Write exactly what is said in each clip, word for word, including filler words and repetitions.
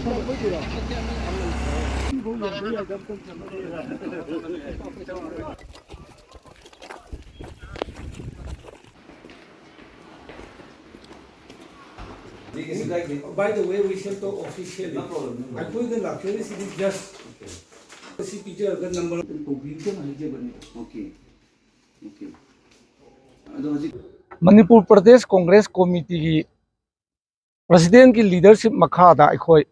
By the way, we shall talk officially. No problem, no problem. ꯑꯩꯈꯣꯏꯅ ꯂꯥꯛꯆꯔꯤꯁꯤꯗꯤ just ꯁꯤ ꯄꯤꯖꯔꯒ number ꯇꯧꯕꯤꯒꯅ ꯍꯥꯏꯖꯕꯅꯤ꯫ Okay, okay. ꯑꯗꯣ ꯍꯧꯖꯤꯛ ꯃꯅꯤꯄꯨꯔ ꯄ꯭ꯔꯗꯦꯁ ꯀꯣꯡꯒ꯭ꯔꯦꯁ ꯀꯣꯃꯤꯇꯤꯒꯤ ꯄ꯭ꯔꯁꯤꯗꯦꯟꯒꯤ ꯂꯤꯗꯔꯁꯤꯞ ꯃꯈꯥꯗ ꯑꯩꯈꯣꯏ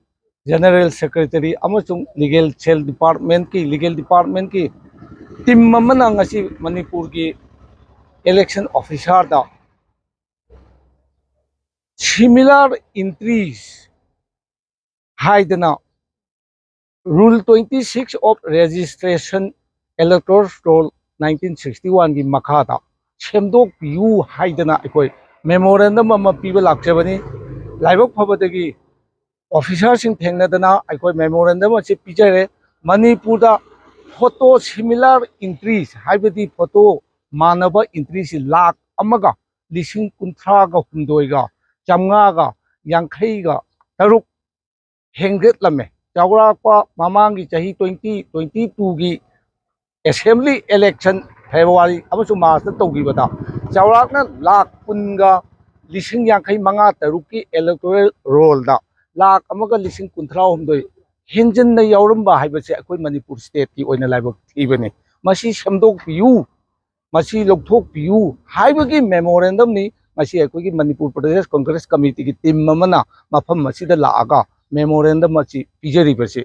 ꯖꯦꯅꯔꯦꯜ ꯁꯦꯀ꯭ꯔꯦꯇꯔꯤ ꯑꯃꯁꯨꯡ ꯂꯤꯒꯦꯜ ꯁꯦꯜ ꯗꯤꯄꯥꯔꯠꯃꯦꯟꯀꯤ, ꯂꯤꯒꯦꯜ ꯗꯤꯄꯥꯔꯠꯃꯦꯟꯀꯤ ꯇꯤꯝ ꯑꯃꯅ ꯉꯁꯤ ꯃꯅꯤꯄꯨꯔꯒꯤ ꯏꯂꯦꯛꯁꯟ ꯑꯣꯐꯤꯁꯥꯔꯗ similar entries ꯍꯥꯏꯗꯅ Rule twenty six of Registration Electoral Roll nineteen sixty one ꯒꯤ ꯃꯈꯥꯗ ꯁꯦꯝꯗꯣꯛꯄꯤꯌꯨ ꯍꯥꯏꯗꯅ ꯑꯩꯈꯣꯏ ꯃꯦꯃꯣꯔꯦꯟꯗꯝ ꯑꯃ ꯄꯤꯕ ꯂꯥꯛꯆꯕꯅꯤ꯫ ꯂꯥꯏꯕꯛ ꯐꯕꯗꯒꯤ ꯑꯣꯐꯤꯁꯥꯔꯁꯤꯡ ꯊꯦꯡꯅꯗꯅ ꯑꯩꯈꯣꯏ ꯃꯦꯃꯣꯔꯦꯟꯗꯝ ꯑꯁꯤ ꯄꯤꯖꯔꯦ꯫ ꯃꯅꯤꯄꯨꯔꯗ ꯐꯣꯇꯣ ꯁꯤꯃꯤꯂꯥꯔ ꯏꯟꯇ꯭ꯔꯤꯁ, ꯍꯥꯏꯕꯗꯤ ꯐꯣꯇꯣ ꯃꯥꯟꯅꯕ ꯏꯟꯇ꯭ꯔꯤꯁꯤ ꯂꯥꯈ ꯑꯃꯒ ꯂꯤꯁꯤꯡ ꯀꯨꯟꯊ꯭ꯔꯥꯒ ꯍꯨꯝꯗꯣꯏꯒ ꯆꯥꯝꯃꯉꯥꯒ ꯌꯥꯡꯈꯩꯒ ꯇꯔꯨꯛ ꯍꯦꯟꯒꯠꯂꯝꯃꯦ꯫ ꯆꯥꯎꯔꯥꯛꯄ ꯃꯃꯥꯡꯒꯤ ꯆꯍꯤ twenty twenty two ꯒꯤ ꯑꯦꯁꯦꯝꯕ꯭ꯂꯤ ꯏꯂꯦꯛꯁꯟ ꯐꯦꯕ꯭ꯔꯨꯋꯥꯔꯤ ꯑꯃꯁꯨꯡ ꯃꯥꯔꯆꯇ ꯇꯧꯈꯤꯕꯗ ꯆꯥꯎꯔꯥꯛꯅ ꯂꯥꯈ ꯀꯨꯟꯒ ꯂꯤꯁꯤꯡ ꯌꯥꯡꯈꯩ ꯃꯉꯥ ꯇꯔꯨꯛꯀꯤ ꯏꯂꯦꯛꯇꯣꯔꯦꯜ ꯔꯣꯜꯗ ꯂꯥꯈ ꯑꯃꯒ ꯂꯤꯁꯤꯡ ꯀꯨꯟꯊ꯭ꯔꯥ ꯍꯨꯝꯗꯣꯏ ꯍꯦꯟꯖꯤꯟꯅ ꯌꯥꯎꯔꯝꯕ ꯍꯥꯏꯕꯁꯦ ꯑꯩꯈꯣꯏ ꯃꯅꯤꯄꯨꯔ ꯁ꯭ꯇꯦꯠꯀꯤ ꯑꯣꯏꯅ ꯂꯥꯏꯕꯛ ꯊꯤꯕꯅꯤ꯫ ꯃꯁꯤ ꯁꯦꯝꯗꯣꯛꯄꯤꯌꯨ, ꯃꯁꯤ ꯂꯧꯊꯣꯛꯄꯤꯌꯨ ꯍꯥꯏꯕꯒꯤ ꯃꯦꯃꯣꯔꯦꯟꯗꯝꯅꯤ ꯉꯁꯤ ꯑꯩꯈꯣꯏꯒꯤ ꯃꯅꯤꯄꯨꯔ ꯄ꯭ꯔꯗꯦꯁ ꯀꯣꯡꯒ꯭ꯔꯦꯁ ꯀꯃꯤꯇꯤꯒꯤ ꯇꯤꯝ ꯑꯃꯅ ꯃꯐꯝ ꯑꯁꯤꯗ ꯂꯥꯛꯑꯒ ꯃꯦꯃꯣꯔꯦꯟꯗꯝ ꯑꯁꯤ ꯄꯤꯖꯔꯤꯕꯁꯤ꯫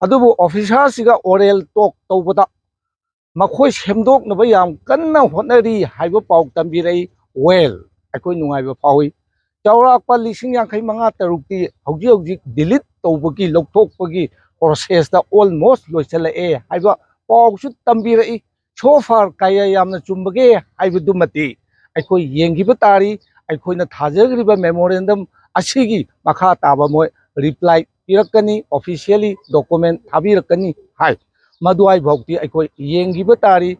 ꯑꯗꯨꯕꯨ ꯑꯣꯐꯤꯁꯥꯔꯁꯤꯒ ꯑꯣꯔꯦꯜ ꯇꯣꯛ ꯇꯧꯕꯗ ꯃꯈꯣꯏ ꯁꯦꯝꯗꯣꯛꯅꯕ ꯌꯥꯝ ꯀꯟꯅ ꯍꯣꯠꯅꯔꯤ ꯍꯥꯏꯕ ꯄꯥꯎ ꯇꯝꯕꯤꯔꯛꯏ꯫ ꯋꯦꯜ, ꯑꯩꯈꯣꯏ ꯅꯨꯡꯉꯥꯏꯕ ꯐꯥꯎꯏ꯫ ꯆꯥꯎꯔꯥꯛꯄ ꯂꯤꯁꯤꯡ ꯌꯥꯡꯈꯩ ꯃꯉꯥ ꯇꯔꯨꯛꯇꯤ ꯍꯧꯖꯤꯛ ꯍꯧꯖꯤꯛ ꯗꯤꯂꯤꯠ ꯇꯧꯕꯒꯤ, ꯂꯧꯊꯣꯛꯄꯒꯤ ꯄ꯭ꯔꯣꯁꯦꯁꯇ ꯑꯣꯜꯃꯣꯁ ꯂꯣꯏꯁꯤꯜꯂꯛꯑꯦ ꯍꯥꯏꯕ ꯄꯥꯎꯁꯨ ꯇꯝꯕꯤꯔꯛꯏ꯫ ꯁꯣ ꯐꯥꯔ ꯀꯌꯥ ꯌꯥꯝꯅ ꯆꯨꯝꯕꯒꯦ ꯍꯥꯏꯕꯗꯨꯃꯗꯤ ꯑꯩꯈꯣꯏ ꯌꯦꯡꯈꯤꯕ ꯇꯥꯔꯤ꯫ ꯑꯩꯈꯣꯏꯅ ꯊꯥꯖꯈ꯭ꯔꯤꯕ ꯃꯦꯃꯣꯔꯦꯟꯗꯝ ꯑꯁꯤꯒꯤ ꯃꯈꯥ ꯇꯥꯕ ꯃꯣꯏ ꯔꯤꯄ꯭ꯂꯥꯏ ꯄꯤꯔꯛꯀꯅꯤ, ꯑꯣꯐꯤꯁꯤꯌꯦꯜꯂꯤ ꯗꯣꯀꯨꯃꯦꯟ ꯊꯥꯕꯤꯔꯛꯀꯅꯤ ꯍꯥꯏ꯫ ꯃꯗꯨꯋꯥꯏ ꯐꯥꯎꯗꯤ ꯑꯩꯈꯣꯏ ꯌꯦꯡꯈꯤꯕ ꯇꯥꯔꯤ꯫